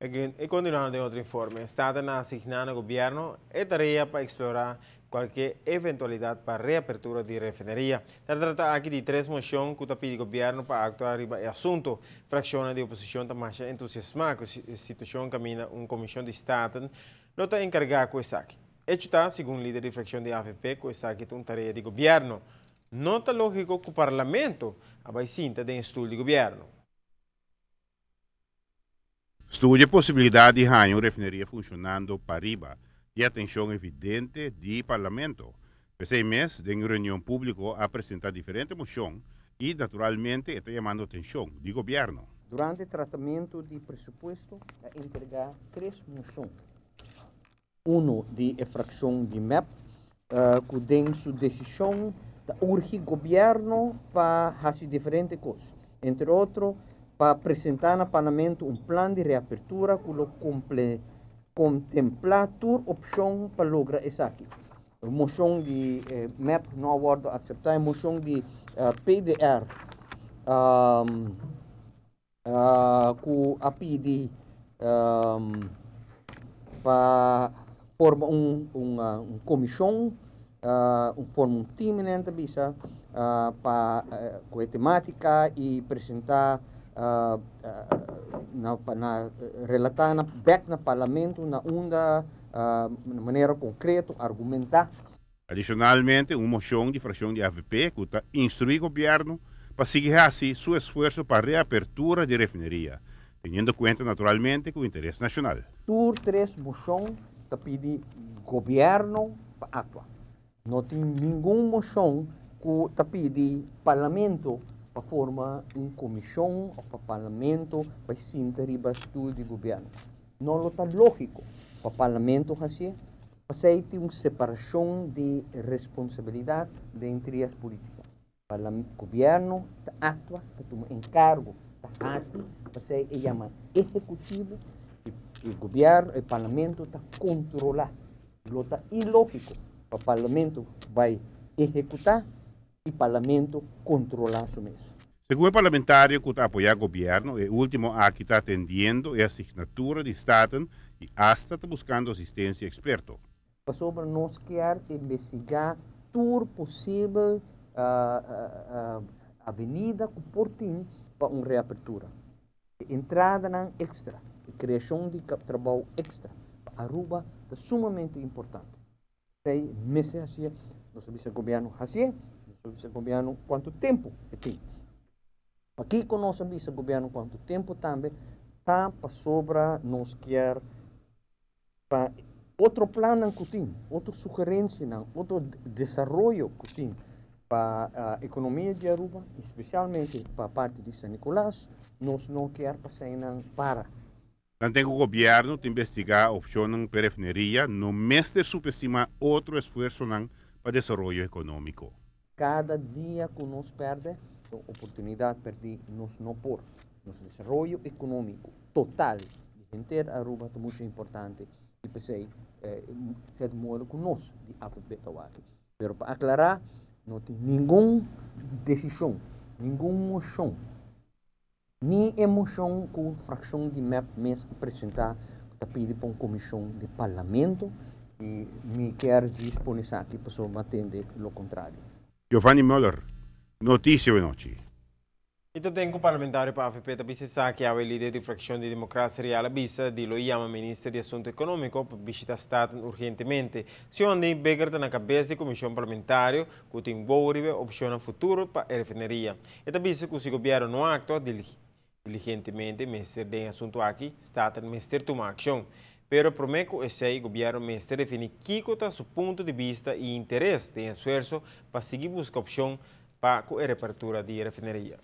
I kontinuando den otro informe, Staten a asigná na gobièrnu e tarea pa eksplorá kualke eventualidat pa reapertura di refineria. Ta trata aki di tres moshon ku ta pidi gobièrnu pa aktua riba e asuntu. Frakshonnan di oposishon ta masha entusiasmá ku e situashon kaminda un komishon di Staten lo ta enkargá ku esaki. Echo ta, segun lider di frakshon di AVP, ku esaki ta un tarea di gobièrnu. No ta lógiko ku parlamento a bai sinta den e stul di gobièrnu. Studia posibilidat di haña un refineria funshonando pariba di atenshon evidente di Parlamento. P'esei mes, den reunion públiko a presentá diferente moshon i naturalmente e ta yamando atenshon di gobièrnu. Durante tratamentu di presupuesto a entregá tres moshon. Uno di e frakshon di mep ku den su desishon ta urgi gobièrnu pa hasi diferente kos, entre otro pa presentá na Parlamento un plan di reapertura ku lo kontemplá tur opshon pa logra esaki. E moshon di mep no a wòrdu akseptá. E moshon di PDR ku a pidi pa forma un komishon, forma un team nan ta bisa pa ku e tematika i presentá na relatá bèk na parlamento na unda na manera konkreto argumentá. Adishonalmente, un moshon di frakshon di avp ku ta instruí gobièrnu pa sigui hasi su esfuerso pa reapertura di refineria, teniendo kuenta naturalmente ku interes nashonal. Tur tres moshon ta pidi gobièrnu pa aktua. No tin ningun moshon ku ta pidi parlamento pa forma un komishon òf pa parlamento bai sinta riba stul di gobièrnu. No lo ta lógiko pa parlamento hasié. Pasei tin un separashon di responsabilidat den trias polítika. Gobièrnu ta aktua, ta tuma enkargo, ta hasi, pasei e yama ehekutivo i gobièrnu, e parlamento ta kontrolá. Lo ta ilógiko pa parlamento bai ehekutá i parlamento kontrolá su mes. Segun e parlamentario ku ta apoyá gobièrnu, e último aki ta atendiendo e asignatura di Staten i asta ta buskando asistensia eksperto. Pasobra nos kier investigá tur posibel avenida ku por tin pa un reapertura. E entradanan ekstra, e kreashon di trabou ekstra pa Aruba ta sumamente importante. Esei mester hasié, nos a bisa gobièrnu hasié, nos a bisa gobièrnu kuantu tempu e tin. Pakiko nos a bisa gobièrnu kuantu tempu tambe ta pasobra nos kier pa otro plannan ku tin, otro sugerensianan, otro desaroyo ku tin pa ekonomia di Aruba i spesialmente pa parti di San Nicolas, nos no kier pa eseinan para. Tanten ku gobièrnu ta investigá opshonnan pa e refineria, no mester supestimá otro esfuersonan pa desaroyo ekonómiko. Kada dia ku nos pèrdè, ta un oportunidat pèrdí. Nos no por. Nos desaroyo ekonómiko total di henter Aruba ta muchu importante i p'esei sèt modo ku nos di avp ta wak. Pero pa aklará, no tin ningun desishon, ningun moshon. Ni e moshon ku frakshon di mep mes a presentá ku ta pidi pa un komishon di parlamento i mi kier djis pone esaki pasobra mi a tende lo kontrario. Giovanni Muller, Noticia Wenochi. I ta den ku parlamentario pa avp ta bisa esaki awe lider di frakshon di Democracia Real a bisa di lo yama minister di Asunto Ekonómiko pa bishita Staten urgentemente. Señor Andin Bikker ta na kabes di komishon parlamentario ku tin wou riba e opshonnan futuro pa e refineria. E ta bisa ku si gobièrnu no aktua diligentemente mester den e asuntu aki, Staten mester tuma akshon. Pero promé ku esei gobièrnu mester definí kiko ta su punto di bista i interes den e esfuerso pa sigui buska opshon pa ku e reapertura di e refineria.